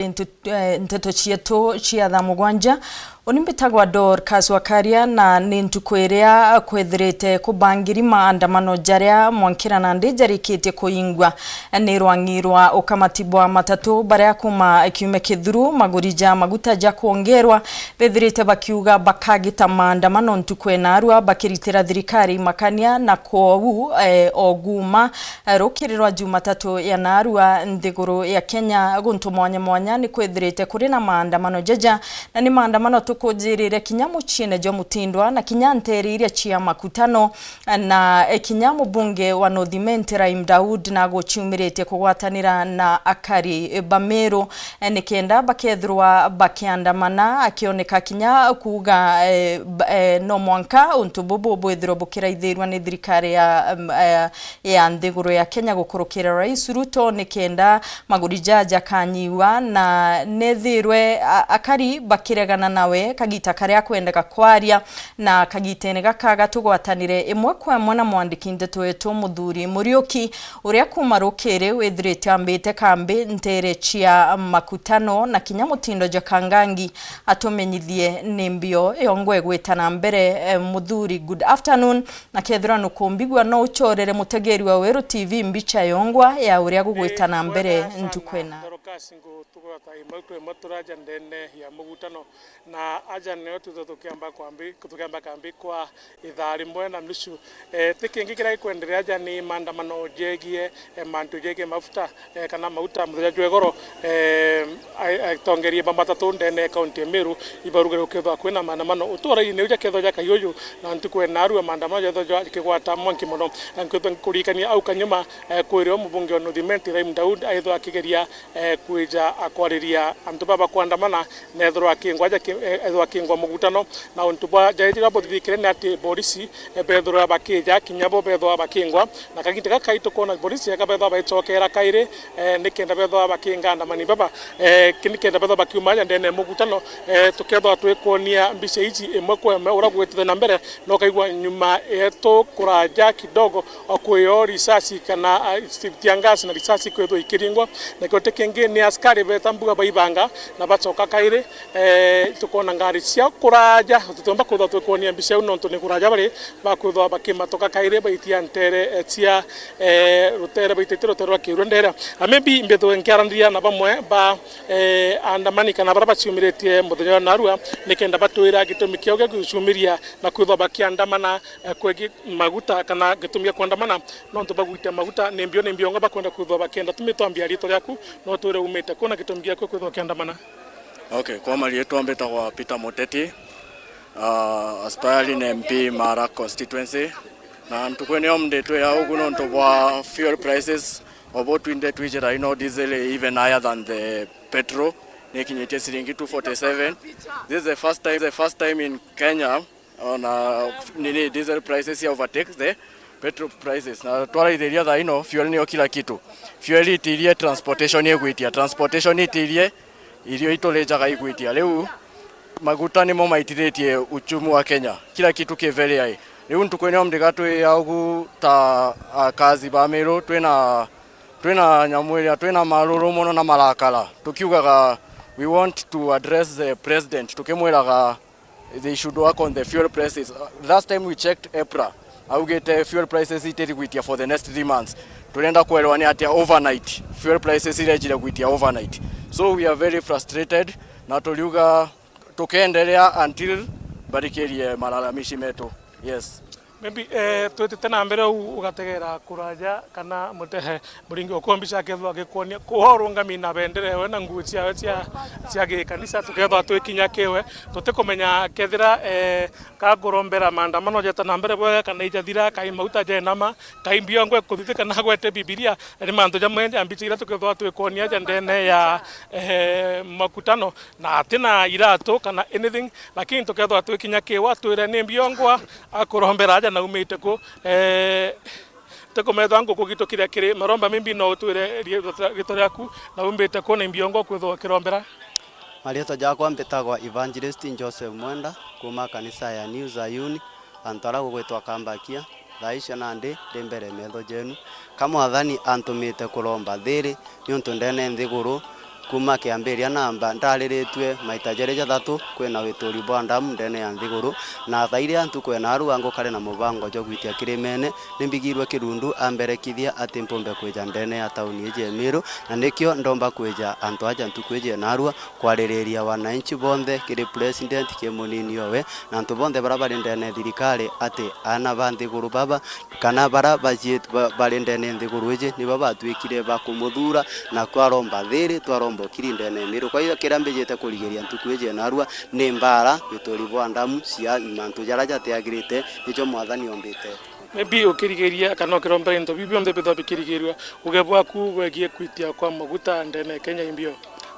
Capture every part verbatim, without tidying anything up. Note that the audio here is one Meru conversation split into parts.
Ntu-, eh, nteto cietu cia thaa mugwanja. Uni mbitagwa Dorcas Wakaria, na ni ntuku iria kwithirite kubangiri maandamano jaria mwankira nandi jarikitie kuingwa. Ni rwang'i rwa ukamati bwa matatu baria kuma kiumia kithuru maguri ja maguta ja kwongerwa bethirite bakiuga bakagita maandamano ntuku ya narua bakiritira thirikari makania, na kwoou, eh, oguma, eh, rukiri rwa Jumatatu ya narua nthiguru ya Kenya guntu mwanya mwanya ni kwithirite kuri na maandamano jaja, na ni maandamano tukujirire kinya muciine jwa Mutindwa na kinya nteere iria cia Makutano. Na, eh, kinya mubunge wa North Imenti Rahim Daud na aguciumiritie kugwatanira na akari, eh, ba Meru, eh, nikenda bakethirwa bakiandamana, akioneka kinya kuuga, eh, b-, eh, no mwanka untu bubu bwithirwe bukiraithirua ni thirikari ya, em, eh, ya nthiguru ya Kenya gukurukira Rais Ruto, nikenda maguri jaja jakanyiwa na nethirwe a-, akari bakiregana nawe kagita karia akwendeka kwaria. Na kagitene gaka gatugwatanire imwe kwa imwe na mwandiki ndeto wetu Muthuri Muriuki, uria kuma rukiri withirite ambite kambi nteere cia Makutano na kinya Mutindo Jakangangi atumenyithie ni mbio yongwa igwita na mbere. Eh, Muthuri, good afternoon, na kethirwa nukumbigua no uchorere mutegeri wa Weru T V mbicha yongwa ya uria gugwita na mbere ntuku ina. Dorcas, ngu-, tugwata imwe kwa imwe turaja ndene ya Mugutano. Na aja nio twithwe tukiamba kwambi-, tukiamba kambi kwa ithaa rimwe na nusu. Eh, ti kingi kiria gikwenderea aja ni maandamano jegie, eh, mantu jegie mafuta, eh, kana mauta muthenya jwa igoro, eh, a-, atongeria ba matatu ndene ya kaunti ya Meru ibarugire gukethwa kwina maandamano. Uturaiine uja kethwa ja kayuyu na ntuku ya narua maandamano jethwa ja kigwata mwanki mono. Na nkwithwa nkuririkania au kanyuma, eh, kwiri o mubunge wa North Imenti Rahim Daud aithwa akigeria, eh, kwija akwariria antu baba kwandamana, na ethirwa akingwa aja ki-, eh, ethirwa akingwa Mugutano. Na untu bwa jaiji bwa buthithikire ni ati borisi, eh, bethirwa bakija, kinya bo bethirwa bakingwa. Na kaginda gaka kai tukwona borisi eka bethirwa baicokera kairi, eh, nikenda bethirwa bakinga andamani baba, eh, ki-, nikenda bethirwa bakiuma aja ndene ya Mugutano. Eh, tukethirwa twikwonia mbica iji imwe kwa imwe uria gwitite na mbere, na ukaigua nyuma yetu kuraja kidogo, o kwio risasi kana, ah, tear gas na risasi kwithwa ikiringwa. Na kio ti kingi ni askari beta mbuga baibanga na bacoka kairi. Eh, tukwona ngari cia kuraja, tutiumba kwithwa twikwonia mbica iu nontu ni kuraja bari, bakwithwa bakimatoka kairi baitia nteere, eh, cia, eh, ruteere, baitite ruteere rwa Kiurua ndere. Na maybe mbithwe nkiaraniria na bamwe ba, eh, andamani kana baria baciumiritie muthenya wa narua, nikenda batwira gitumi kiao gia guciumiria na kwithwa bakiandamana, eh, kwegi maguta kana gitumi gia kwandamana, nontu bagwitia maguta ni mbio, ni mbiongo bakwenda kwithwa bakienda. Tumi twambia riitwa riaku, no twire umite ku na gitumi giaku kwithwa ukiandamana. Okay, kwa mariitwa mbitagwa Peter Muteti, uh, aspiring M P Mara constituency. Na ntuku ino ndi twi au ugu nontu bwa fuel prices, obo twinde twijira ino diesel even higher than the petrol, nikinyitie ciringi two forty-seven. This is the first time, the first time in Kenya ona nini, diesel prices ya overtake the petrol prices. Na twaraithiria thaa ino, fuel niyo kila kitu. Fuel itirie transportation igwitia, transportation itirie irio iturijaga igwitia. Riu maguta nimo maitithitie uchumi wa Kenya. Kila kitu ki very high. Riu ntuku ino mdiga twi augu ta akazi ba Meru, twina, twina nyamu iria, twina maruru mono na marakara. Tukiugaga, we want to address the president, tukimwiraga they should work on the fuel prices. Uh, last time we checked EPRA, augite fuel prices itirigwitia for the next three months. Turenda kuelewa ni atia overnight fuel prices irejire gwitia overnight. So we are very frustrated, na turiuga tukendelea until barikirie malalamishi metu. Yes. Maybe, eh, twitite na mbere u-, ugategera kuraja kana mutehe muringi ukombica akethwa agikwonia kuhorungami na bendera ewe na nguo ciawe cia, cia gikanisa, tukethwa twikinya kiwe. Tutikumenya kethira, eh, kakurombera maandamano jeta na mbere bwega kana ijathira, kai mauta jenama, kai mbiongo ikuthithika na agwete Bibilia. Ni mantu jamwe ja mbica iria tukethwa twikwonia ja ndene ya, eh, makutano. Na atina iratu kana anything, lakini tukethwa twikinya kiwa, twire ni mbiongo akurombera aja na umite ku. Eh, tukumethwa nguku gitu kiria kiri maromba, maybe no utwire ri-, rito riaku na umbite ku na imbiongo kwithwa ukirombera. Marietwa jakwa mbitagwa Evangelist Joseph Mwenda kuma kanisa ya New Zayuni, antu aria gugwitwa Kambakia. Thaa icio nandi ndi mbere ya metho jenu, ka Mwathani antumite kuromba thiri, niuntu ndene nthiguru Kuuma kiambiria namba ndariritue maita jari jathatu kwina wituri bwa ndamu ndene ya nthiguru, na thaa iria ntuku ya naarua ngukari na mubango jwa gwitia kirimene, nimbigirwe kirundu amberekithia ati mpumbe kwija ndene ya tauni iji ya Meru, na nikio ndomba kwija antu aja ntuku iji ya naarua kwaririria wananchi bonthe kiri president, kiri munini owe, na antu bonthe baria bari ndene ya thirikari, ati aana ba nthiguru baba, kana baria baciit-, ba-, bari ndene ya nthiguru iji, nibo batwikire ba kumuthuura, na twaromba thiiri, twaromba ukiri ndene ya Meru. Kwa hiyo, kiria mbijite kurigiria ntuku iji ya naarua ni mbaara, wituri bwa ndamu cia mantu jaria jatiagirite, nijo Mwathani ombite. Maybe ukirigiria kana ukirombera into biu bionthe bithwa bikirigirua, uge bwaku bwegie kwitia kwa maguta ndene ya Kenya imbio?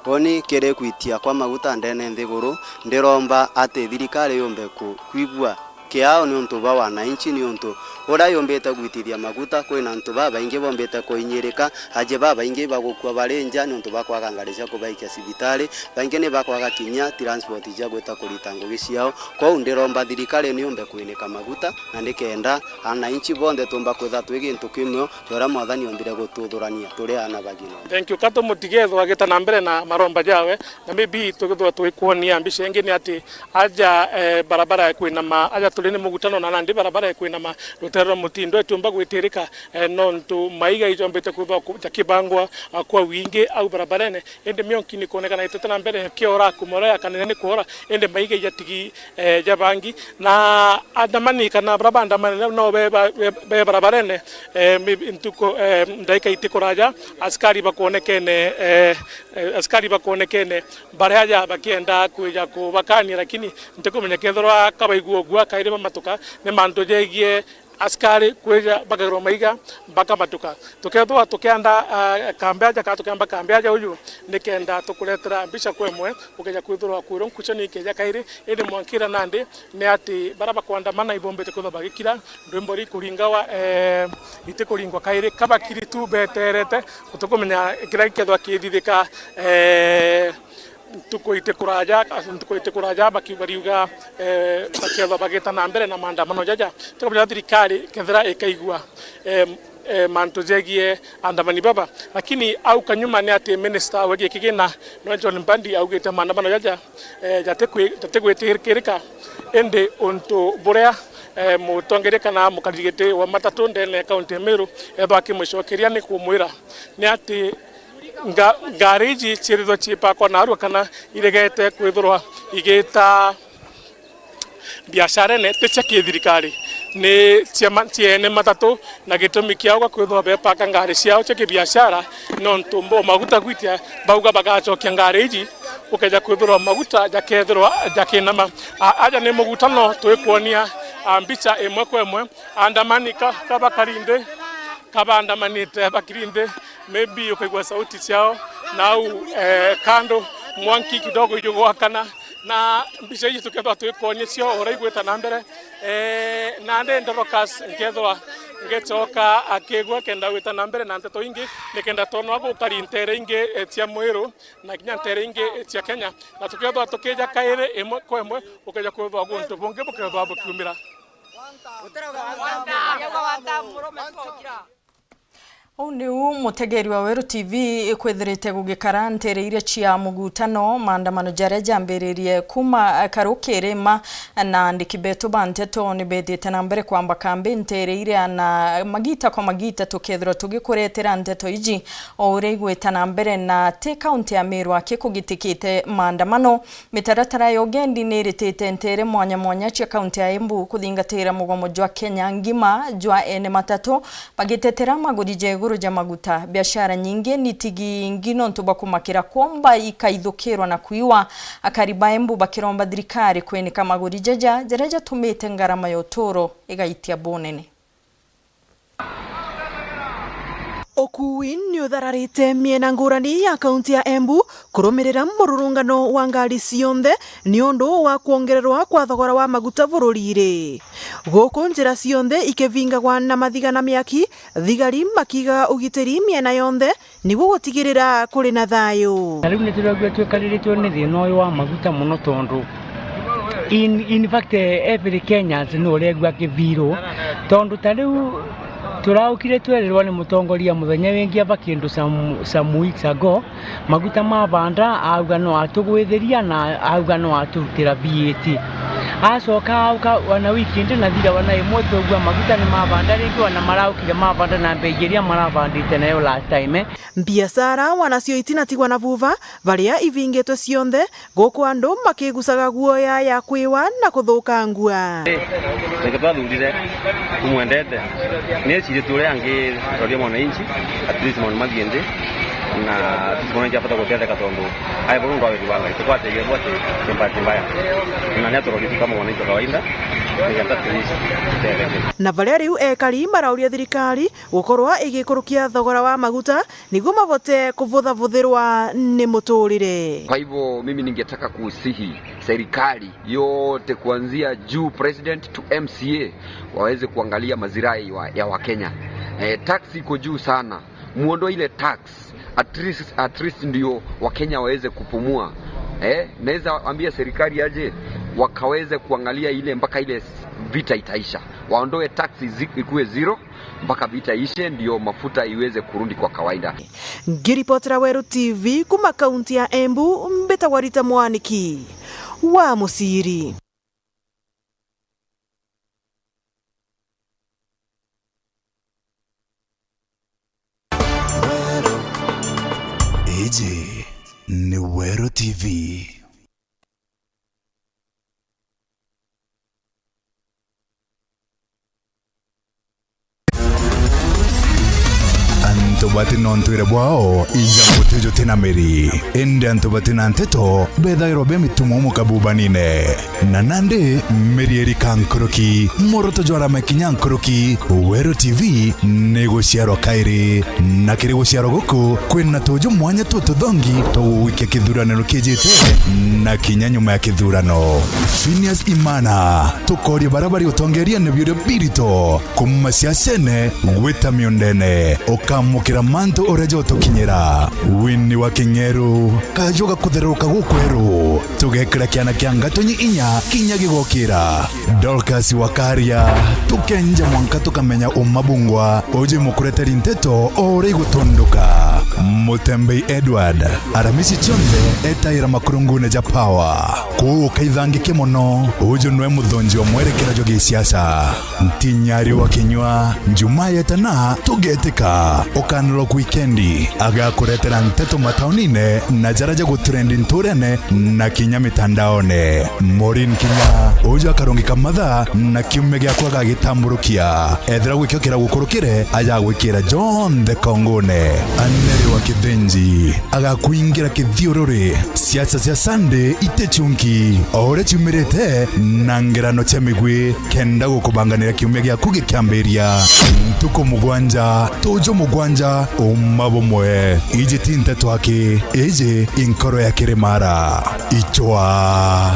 Uuni kiri kwitia kwa maguta ndene ya nthiguru, ndiromba ati thirikari yumbe ku-, kwigua kiao niuntu bwa wananchi, niuntu uria yumbite gwitithia maguta, kwina antu babaingi bombite kuinyirika, aje babaingi bagukua bari nja niuntu bwa kwaga ngari cia kubaikia cibitari, baingi ni bakwaga kinya transport cia gwita kurita ngugi ciao. Kwou ndiromba thirikari niyumbe kwinika maguta, na nikenda ananchi bonthe tumba kwitha twi gintu kimwe, ja uria Mwathani ombire gututhurania turi aana bagima. Thank you. Ka tumutige ethwa agita na mbere na maromba jawe, na maybe tukithwa twikwonia mbica ingi ni ati aja, eh, barabara ya kwinama, aja turi ni mugutano na nandi barabara ya kwinama rutere rwa mutindo itiumba gwitirika, eh, nontu maiga ijombite kwithwa ku-, jakibangwa, ah, kwa wingi au barabarene, indi mionki ni kwonekana itete na mbere kiora kumora ya kanene ni kwora, indi maiga ijatigi eh, ja bangi. Na andamani kana baria baandamani no be ba-, be, be barabarene, eh, mi-, ntuku, eh, ndaika iti kuraja, askari bakwonekene, eh, eh, askari bakwonekene bari aja bakienda kwija kubakania, lakini ntikumenya kethirwa kabaigua ugua kairi bamatuka ni mantu jegie askari kwija bakagirwa maiga bakamatuka. Tukethirwa tukianda, ah, kambi aja, kana tukiamba kambi aja uju, nikenda tukuretera mbica kwa imwe, ukeja kwithirwa kwirwo nkucha ni ikeja kairi, indi mwankira nandi ni ati baria bakwandamana ibombite kwithirwa bagikira, ndwimbo ri kuringawa, eh, itikuringwa kairi, kabakiri tu beterete, tukumenya kiria gikethirwa kithithika, eh, ntuku iti kuraja, ntuku iti kuraja, baki-, bariuga, eh, bakethwa bagita na mbere na maandamano jaja. Tukamenya thirikari kethira ikaigua, eh, eh, mantu jegie andamani baba. Lakini au kanyuma ni ati minister wegie kigina, no John Mbadi augite maandamano jaja, eh, jatikwi-, jatigwitikirika. Indi untu buria, eh, mutongeria kana mukariri giti wa matatu ndene ya kaunti ya Meru ethwa akimwicokeria ni kumwira ni ati nga-, ngari iji ciithirwa ciipakwa narua kana iregete kwithirwa igita biasharene ti cia kithirikari, ni cia ma-, cia ene matatu, na gitumi kiao gwa kwithirwa bepaka ngari ciao cia kibiashara nontu bo maguta gwitia bauga bagacokia ngari iji, ukeja kwithirwa maguta jakethirwa jakinama. A-, aja ni mugutano twikwonia, a, mbica imwe kwa imwe, andamani ka-, kabakari nthi, kabaandamanite bakiri nthi, maybe ukaigua sauti ciao nau, eh, kando, mwanki kidogo ijugwakana, na mbica iji tukethwa twikwonia cio uria igwita na mbere. Eh, nandi Dorcas nkethwa ngicoka akigua kenda gwita na mbere na nteto ingi, nikenda twonwa gukari ntere ingi, eh, cia Mwiru na kinya ntere ingi, eh, cia Kenya, na tukethwa tukija kairi imwe kwa imwe, ukeja kwithwa guntu bungi bukethwa bukiumira. Uu niu mutegeri wa Weru T V ikwithirite gugikara ntere iria cia mugutano, maandamano jaria jambiririe kuma karu kirima, na andiki betu ba nteto nibethite na mbere kwamba kambi ntere iria, na magita kwa magita tukethirwa tugikuretera nteto iji o uria igwita na mbere, na ti kaunti ya Meru aki kugitikite maandamano. Mitaratara ya ugendi niiritite ntere mwanya mwanya cia kaunti ya Embu kuthingatira mugomo jwa Kenya ngima jwa ene matatu bagitetera maguri ja iguru ja maguta. Biashara nyingi nitigingi nontu bwa kumakira kwomba ikaithukirwa na kwiwa. Akari ba Embu bakiromba thirikari kwinika maguri jaja jaria jatumite ngarama ya uturo igaitia bunene. Ukui ni uthararite miena ngurani ya kaunti ya Embu kurumirira mururungano wa ngari cionthe ni undu wa kwongererwa kwa thogora wa maguta bururi-ri. Guku njira cionthe ikivingagwa na mathiga na miaki, thigari makiiga ugitiri miena yonthe niguo gutigirira kuri na thayu. Na riu ni turagua twikariritwe ni thina uyu wa maguta muno, tondu in, in fact, every Kenyans ni uregua kiviru, tondu ta riu Turaukire twererwa ni mutongoria muthenya wingi aba kindu some, some weeks ago, maguta ma banda auga no atugwithiria na auga no aturutira V A T. Acoka auka wana wiki indi na thira wana imwe twigua maguta ni ma banda ringi, wana maraukire ma banda na mbei iria marabandite nayo last time. Mbiacara wanacio itinatigwa na vuva, baria ibingitwe cionthe, guku andu makigucaga guoya ya kwiwa na kuthukangua. Niki twathurire kumwendete. Ni eciritie uria angi roria mwananchi, at least maundu mathie nthi, na at least mwananchi abota gutetheka tondu ai buru ndwagirua Ngai, tukwateria bwate kimba kimbaya. Na ni aturoria tu kama mwananchi wa kawaida, ni at least tutetheke. Na baria riu ekari marauria thirikari gukorwa igikurukia thogora wa maguta niguo mabote kubuthabuthirwa ni muturire. Kwa hivyo mimi ningetaka kusihi serikali yote kuanzia juu president to M C A waweze kuangalia mazirai wa, ya Wakenya. Eh, tax iko juu sana. Muondoe ile tax. At least, at least ndio Wakenya waweze kupumua. Eh, naweza ambia serikali aje wakaweze kuangalia ile mpaka ile vita itaisha. Waondoe tax zi-, ikuwe zero. Mpaka vita ishe ndio mafuta iweze kurudi kwa kawaida. Ngiripotera Weru T V kuma kaunti ya Embu, mbitagwa Rita Mwaniki wa Musiri. Iji ni Weru T V. Antu bati na untwire bwao, ija muti juti na miri. Indi antu bati na nteto, bethairwa be mitumo mukabubanine. Na nandi, miri irika nkuruki, muoroto jwarama kinya nkuruki, Weru T V ni guciarwa kairi. Na kiri guciarwa guku, kwina tuju mwanya tututhongi twa gugwikia kithuraniro kijite, na kinya nyuma ya kithurano. Phineas Imana, tukoria baria bari utongeriene biuria birito, kuma siasene gwita miundene, ukamukira mantu uria jotukinyira. Winnie wa King'eru, kaju ga kutheruka gukweru, tugekira kiana kia ngatonyi inya kinya gigokira. Dorcas Wakaria, tukenja mwanka tukamenya uma bungwa, uju imukureteri nteto o uria igutunduka. Mutembei Edward, aramisi cionthe etaira makurungune ja Power. Kuu ukaithangikia mono, uju nwe muthonji wa mwerekera jwa gisiasa. Ntinyari wa kinywa, Njumaa yetana, tugetika. Ukanirwa wikendi, agakuretera nteto mataunine na jara ja gutrendi nturene na kinya mitandaone. Maureen Kinya, uju akarungika mathaa na kiumia giakwa agagitamburukia. Ethira gwikio kira gukurukire, ajagwikira jonthe kongone. Aneri wa Kithinji, agakwingira kithiururi. Siasa cia Sunday iti chunki, o uria ciumirite na ngerano cia migwi, kenda gukubanganira kiumia giaku gikiambiria. Ntuku mugwanja, tuju mugwanja, uma bumwe. Iji ti nteto aki, iji inkoro ya kirimara. Ichwa.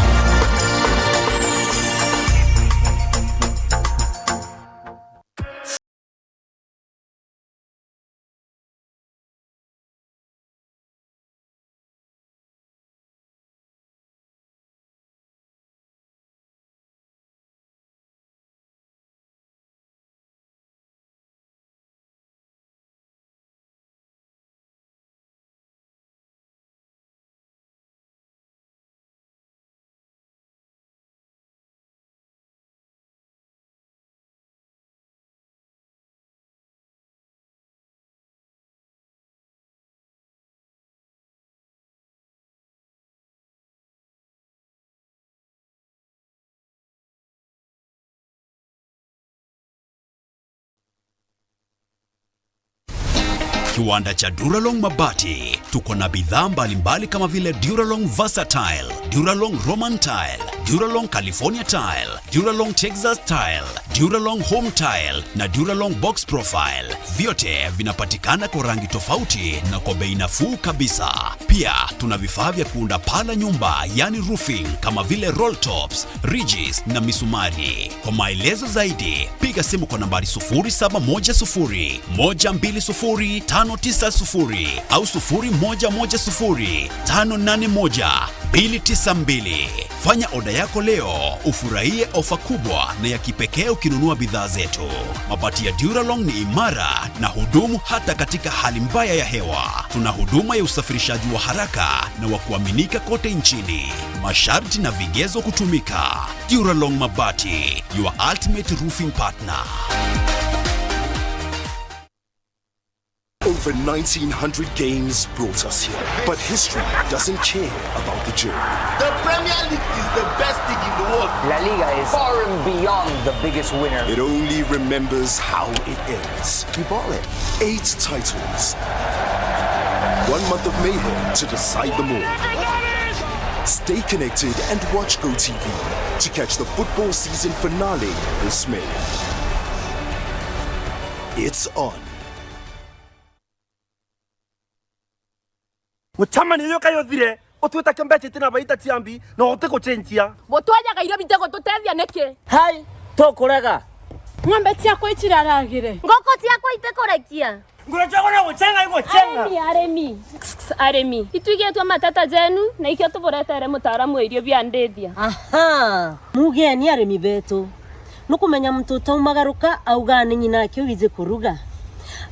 Kiwanda cha Duralong Mabati. Tuko na bidhaa mbalimbali kama vile Duralong Versatile, Duralong Roman Tile, Duralong California Tile, Duralong Texas Tile, Duralong Home Tile na Duralong Box Profile. Vyote vinapatikana kwa rangi tofauti na kwa bei nafuu kabisa. Pia tuna vifaa vya kuunda paa la nyumba, yani roofing, kama vile roll tops, ridges na misumari. Kwa maelezo zaidi, piga simu kwa nambari sufuri saba moja sufuri, moja mbili sufuri, tano tisa sufuri au sufuri moja moja sufuri, tano nane moja. Mbili tisa mbili. Fanya oda yako leo, ufurahie ofa kubwa na ya kipekee ukinunua bidhaa zetu. Mabati ya Duralong ni imara na hudumu hata katika hali mbaya ya hewa. Tuna huduma ya usafirishaji wa haraka na wa kuaminika kote nchini. Masharti na vigezo kutumika. Duralong Mabati, your ultimate roofing partner. Over nineteen hundred games brought us here, but history doesn't care about the journey. The Premier League is the best league in the world. La Liga is far and beyond the biggest winner. It only remembers how it ends. You bought it. Eight titles. One month of mayhem to decide them all. Stay connected and watch GoTV to catch the football season finale this May. It's on. Mucemanio uyu kai uthire, utwitake mbeca iti na baita cia mbi, na utigucenjia. Gutwajaga irio bitigututethia niki? Hai, tukurega. Ng'ombe ciakwa iciraragire. Nguku ciakwa itikurekia. Nguru ciakwa no gucenga igucenga. Arimi, arimi. Arimi, itwigitwe mateta jenu, na ikio tuburetere mutaaramu wa irio bia ndithia. Aha, mugeni arimi betu. Nukumenya muntu utaumagaruka augaa ni ng'ina ake wiji kuruga.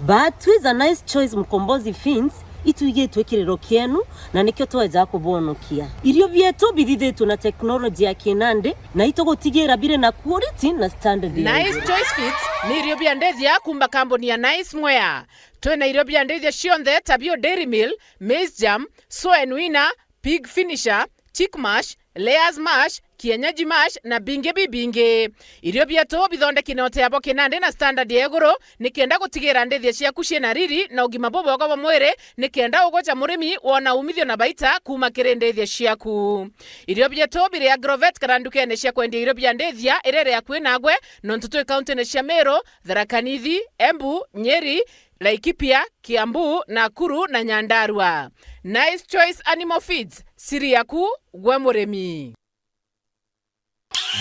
But twiza Nice Choice Mkombozi Feeds, itwigitwe kiriro kienu, na nikio tweja kubonokia. Irio bietu bithithitwe na teknoloji ya kinandi, na itugutigira biri na quality na standard ya Nice iguru. Choice Feeds ni irio bia ndithia kuuma kambuni ya Nice Mwea. Twina irio bia ndithia cionthe ta bio Dairy Meal, Maize Germ, Soen Winner, Pig Finisher, Chick Mash, Layers Mash, Kienyeji Mash na bingi bibingi. Irio bietu bithondeki na uteabo kinandi na standard ya iguru, nikenda gutigira ndithia ciaku ciina riri na ugima bubwega bwa mwiri, nikenda ugoca murimi wona umithio na baita kuuma kiri ndithia ciaku. Irio bietu biri Agrovet kana ndukene cia kwendia irio bia ndithia iria iri akui nagwe, nontu twi kauntine cia Meru, Tharaka Nithi, Embu, Nyeri, Laikipia, Kiambu, Nakuru na Nyandarua. Nice Choice Animal Feeds, siri yaku gwe murimi.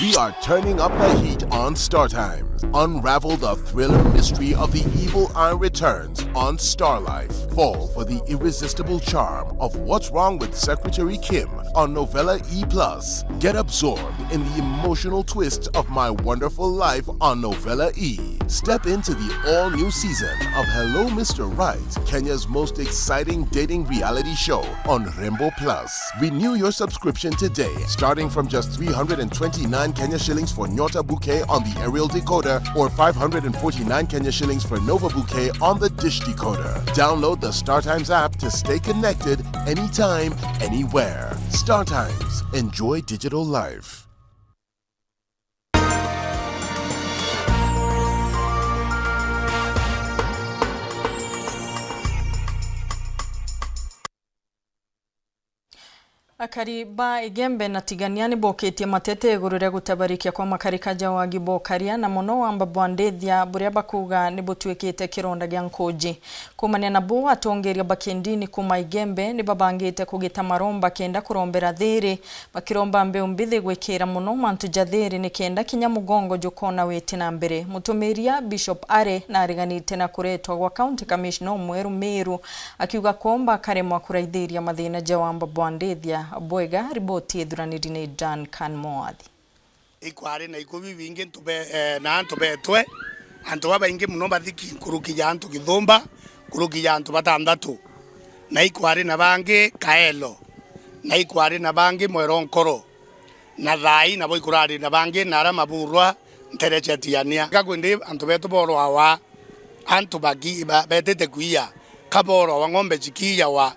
We are turning up the heat on Star Times. Unravel the thriller mystery of the evil eye returns on Star Life. Fall for the irresistible charm of What's Wrong with Secretary Kim on Novella E plus. Get absorbed in the emotional twists of My Wonderful Life on Novella E. Step into the all-new season of Hello Mister Right, Kenya's most exciting dating reality show on Rembo Plus. Renew your subscription today, starting from just three hundred and twenty-nine Kenya shillings for Nyota Bouquet on the aerial decoder or five hundred and forty-nine Kenya shillings for Nova Bouquet on the dish decoder. Download the StarTimes app to stay connected anytime, anywhere. StarTimes. Enjoy digital life. Akari ba Igembe na Tigania ni bokitie matete iguru ria gutabarikia kwa makarika ja wagi bwa ukaria, na mono wamba bwa ndithia buria bakuuga ni butuikite kironda gia nkuji. Kuumania na buu, atongeria ba kindini kuuma Igembe ni babangite kugita maromba kenda kurombera thiiri, bakiromba mbeu mbithi gwikira mono mantu ja thiiri ni kenda kinya mugongo jukona witi na mbere. Mutumiria Bishop Are nariganite na kuretwa gwa County Commissioner umweru Meru, akiuga kuomba akaremwa kuraithiria mathina ja wamba bwa ndithia bwega. Riboti ithuraniri ni Dan Kan Mwathi. Ikwari na ikuu bibingi ntube-, eh, na antu betwe, antu babaingi mono bathiki nkuruki ya antu kithumba, nkuruki ya antu batanthatu. Na ikwari na bangi Kaelo, na ikwari na bangi Mwero Nkoro, na thaai nabo ikurari na bangi na ara maburwa ntere cia Tigania. Gakwindi antu betu borwawa, antu baki-, ba-, betite kwiya, ka borwawa ng'ombe cikiiyawa.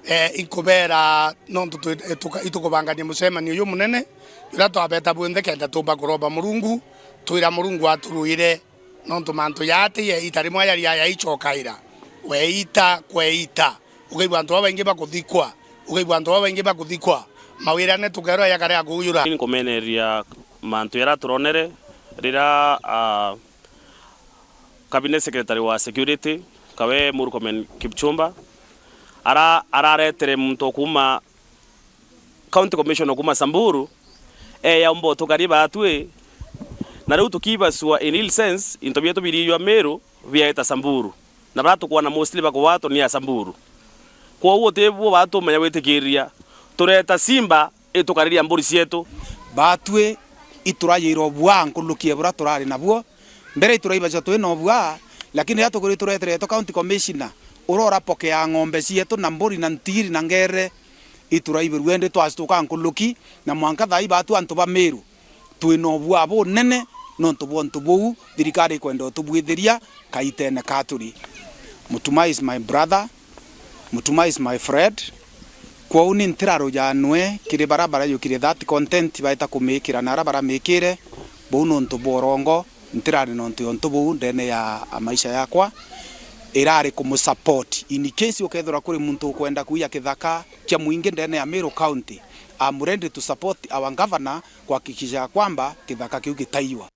Eh, inkubera nontu twi-, eh, tuka-, itukubangania mucemanio jumunene, juria twabeta bwinthe kenda tumba kuromba Murungu, twira Murungu aturuire, nontu mantu jaa ti ya ita rimwe jari jaya icokaira, weita kweita, ukaigua antu babaingi bakuthikwa, ukaigua antu babaingi bakuthikwa, mawirane tukerwa jakare akujura. Nkumeneria mantu jaria turonere riria, ah, Cabinet Secretary wa Security, kawe Murkomen Kipchumba, ara-, araretere muntu o kuuma County Commissioner o kuuma Samburu, eya umba utukari baatwi, na riu tukibasua in ill sense, into bietu birijwa Meru, biaeta Samburu, na baria tukwona mostly bakugwatwa ni a Samburu. Kwoou uti bwo batumenya gwitikiria, tureta simba itukariria mburi cietu. Batwi iturayira obua nkuluki ya bura turari nabuo. Mbere ituraibaca twi na obua, lakini riria tukwiri tureteretwe county commissioner, urora pokea ng'ombe cietu na mburi na ntigiri na ngere, ituraibirue indi twaci tuka nkuluki, na mwanka thaa ii batwi antu ba Miru. Twina ubua bunene nontu bwa untu buu, thirikari ikwenda utubwithiria kaitene ka turi. Mutuma is my brother, Mutuma is my friend. Kwou ni ntiraruja nwe kiri bara barayukire that content baita kumikira na ara baramikire, buu nontu bwa urongo, ntirari nontu ya untu buu ndene ya maisha yakwa. Irari kumusupport. In case ukethirwa kuri muntu ukwenda kuiya kithaka kia mwingi ndene ya Meru County, I'm ready to support our governor kuhakikisha ya kwamba kithaka kiu gitaiwa.